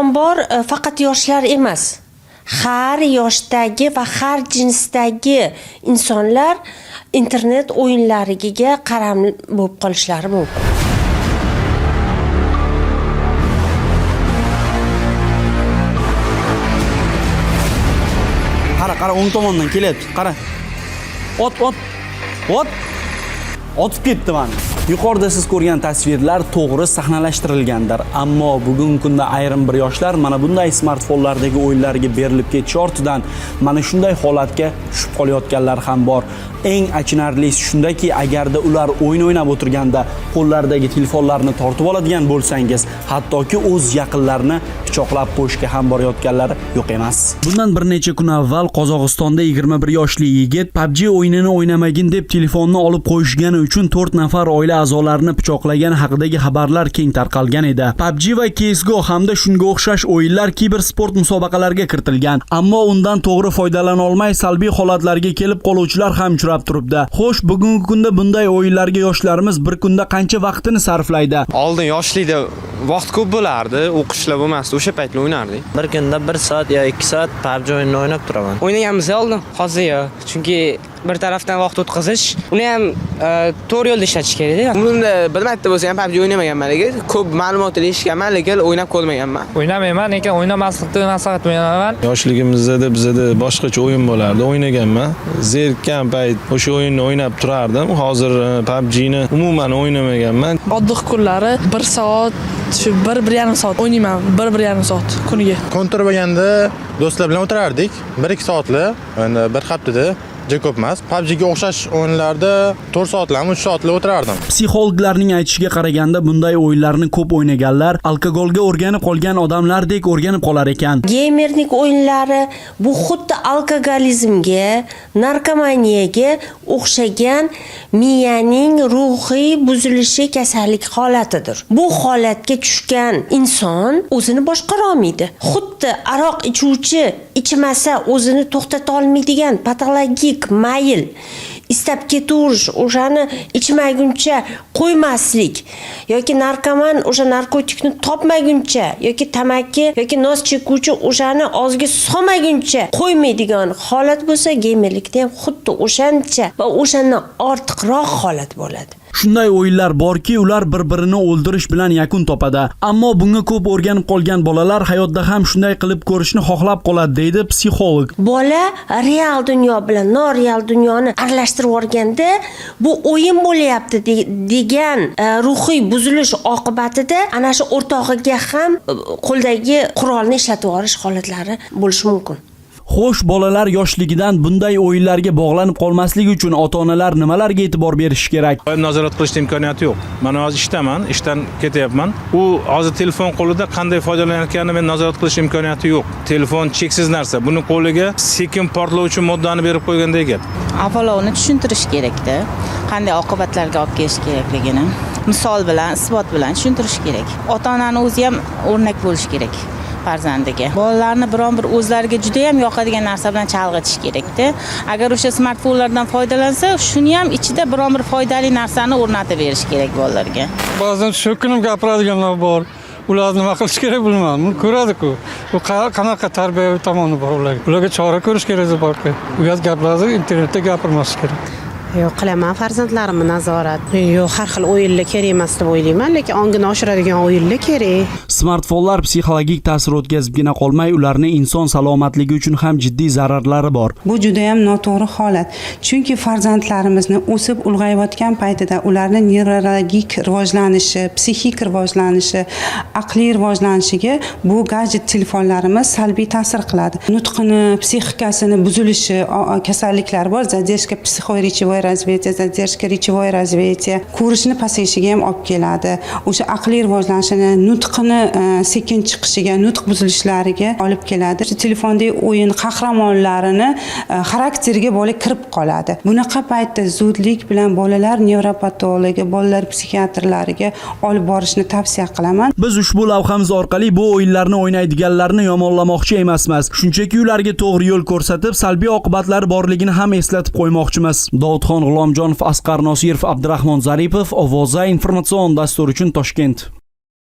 Avvalambor, faqat yoshlar emas, har yoshdagi va har jinsdagi insonlar internet o'yinlariga qaram bo'lib qolishlari mumkin. Qara, qara, o'ng tomondan kelyapti. Qara. Ot, ot. Ot. Otib ketdi mani. Yuqorida siz ko'rgan tasvirlar to'g'ri sahnalashtirilgandir, ammo bugungi kunda ayrim bir yoshlar mana bunday smartfonlardagi o'yinlarga berilib ketishi ortidan mana shunday holatga tushib qolayotganlar ham bor. Eng achinarlisi shundaki, agarda ular o'yin o'ynab o'tirganda qo'llaridagi telefonlarni tortib oladigan bo'lsangiz, hattoki o'z yaqinlarini pichoqlab qo'yishga ham borayotganlari yo'q emas. Bundan bir necha kun avval Qozog'istonda 21 yoshli yigit PUBG o'yinini o'ynamagin deb telefonni olib qo'yishgani uchun 4 nafar oila a'zolarini pichoqlagani haqidagi xabarlar keng tarqalgan edi. PUBG va CS:GO hamda shunga o'xshash o'yinlar kibersport musobaqalariga kiritilgan, ammo undan to'g'ri foydalana olmay salbiy holatlarga kelib qoluvchilar ham uchrab turibdi. Xo'sh, bugungi kunda bunday o'yinlarga yoshlarimiz bir kunda qancha vaqtini sarflaydi? Oldin yoshlikda vaqt ko'p bo'lardi, o'qishlar bo'lmasdi, o'sha paytlar o'ynardik. Bir kunda 1 soat yo 2 soat PUBG o'yinini o'ynab turaman. O'ynaganmiz oldin, hozir yo'q. Chunki bir tarafdan vaqt o'tkazish, uni ham to'g'ri yo'lda ishlatish kerakda. Umrimda bir marta bo'lsa ham PUBG o'ynamaganman, lekin ko'p ma'lumotlar eshitganman, lekin o'ynab ko'rmaganman. O'ynamayman, lekin o'ynamaslikni maslahat beraman. Yoshligimizda bizada boshqacha o'yin bo'lardi, o'ynaganman. Zerikkan payt o'sha o'yinni o'ynab turardim. Hozir PUBGni umuman o'ynamaganman. Oddiy kunlari 1 soat, shu 1-1,5 soat o'ynayman, 1-1,5 soat kuniga. Kontur bo'lganda do'stlar bilan o'tirardik. 1-2 soatli, endi bir haftada juda ko'p emas. PUBGga o'xshash o'yinlarda 4 soatlarmi, 3 soatli o'tirardim. Psixologlarning aytishiga qaraganda, bunday o'yinlarni ko'p o'ynaganlar alkogolga o'rganib qolgan odamlardek o'rganib qolar ekan. Geymerlik o'yinlari bu xuddi alkogolizmga, narkomaniyaga o'xshagan miyaning ruhiy buzilishi kasallik holatidir. Bu holatga tushgan inson o'zini boshqara olmaydi. Xuddi aroq ichuvchi ichmasa o'zini to'xtata olmaydigan patologik mayl, istab ketaverish, o'shani ichmaguncha qo'ymaslik yoki narkoman o'sha narkotikni topmaguncha yoki tamaki yoki nos chekuvchi o'shani og'ziga solmaguncha qo'ymaydigan holat bo'lsa, geymerlikda ham xuddi o'shancha va o'shandan ortiqroq holat bo'ladi. Shunday o'yinlar borki, ular bir-birini o'ldirish bilan yakun topadi. Ammo bunga ko'p o'rganib qolgan bolalar hayotda ham shunday qilib ko'rishni xohlab qoladi, deydi psixolog. Bola real dunyo bilan noreal dunyoni aralashtirib yuborganda, bu o'yin bo'lyapti degan ruhiy buzilish oqibatida ana shu o'rtog'iga ham qo'ldagi qurolni ishlatib yuborish holatlari bo'lishi mumkin. Xo'sh, bolalar yoshligidan bunday o'yinlarga bog'lanib qolmasligi uchun ota-onalar nimalarga e'tibor berishi kerak? Doim nazorat qilishni imkoniyati yo'q. Mana hozir ishdaman, ishdan ketyapman. U hozir telefon qo'lida, qanday foydalanayotganini men nazorat qilish imkoniyati yo'q. Telefon cheksiz narsa. Buni qo'liga sekin portlovchi moddani berib qo'ygandek gap. Avvalo uni tushuntirish kerakda, qanday oqibatlarga olib kelishi kerakligini misol bilan, isbot bilan tushuntirish kerak. Ota onani o'zi ham o'rnak bo'lishi kerak farzandiga. Bolalarni biron bir o'zlariga juda yam yoqadigan narsa bilan chalg'itish kerakda. Agar o'sha smartfonlardan foydalansa, shuni ham ichida biron bir foydali narsani o'rnatib berish kerak bolalarga. Ba'zan so'kinib gapiradiganlar bor. Ular nima qilish kerak, bilmadim. Uni ko'radi-ku. U qanaqa tarbiyaviy tomoni bor ularga. Ularga chora ko'rish kerak borki. Uyat gaplarni internetda gapirmaslik kerak. Yo'q, qilaman farzandlarimni nazorat. Yo'q, har xil o'yinlar kerak emas deb o'ylayman, lekin ongini oshiradigan o'yinlar kerak. Smartfonlar psixologik ta'sir o'tkazibgina qolmay, ularni inson salomatligi uchun ham jiddiy zararlari bor. Bu judayam noto'g'ri holat. Chunki farzandlarimizni o'sib ulg'ayotgan paytida ularni nevrologik rivojlanishi, psixik rivojlanishi, aqliy rivojlanishiga bu gadjet telefonlarimiz salbiy ta'sir qiladi. Nutqini, psixikasini buzilishi, kasalliklar bor, задержка психоречевой развития, задержка речевой развития, ko'rishini pasayishiga ham olib keladi. O'sha aqliy rivojlanishini, nutqini sekin chiqishiga, nutq buzilishlariga olib keladi. O'sha telefondagi o'yin qahramonlarini xarakteriga bola kirib qoladi. Bunaqa paytda zudlik bilan bolalar nevropatologi, bolalar psixiatrlariga olib borishni tavsiya qilaman. Biz ushbu lavhamiz orqali bu o'yinlarni o'ynaydiganlarni yomonlamoqchi emasmiz. Shunchaki ularga to'g'ri yo'l ko'rsatib, salbiy oqibatlari borligini ham eslatib qo'ymoqchimiz. Dovudxon G'ulomjonov, Asqar Nosirov, Abdurahmon Zaripov, Ovoza informatsion dasturi uchun Toshkent.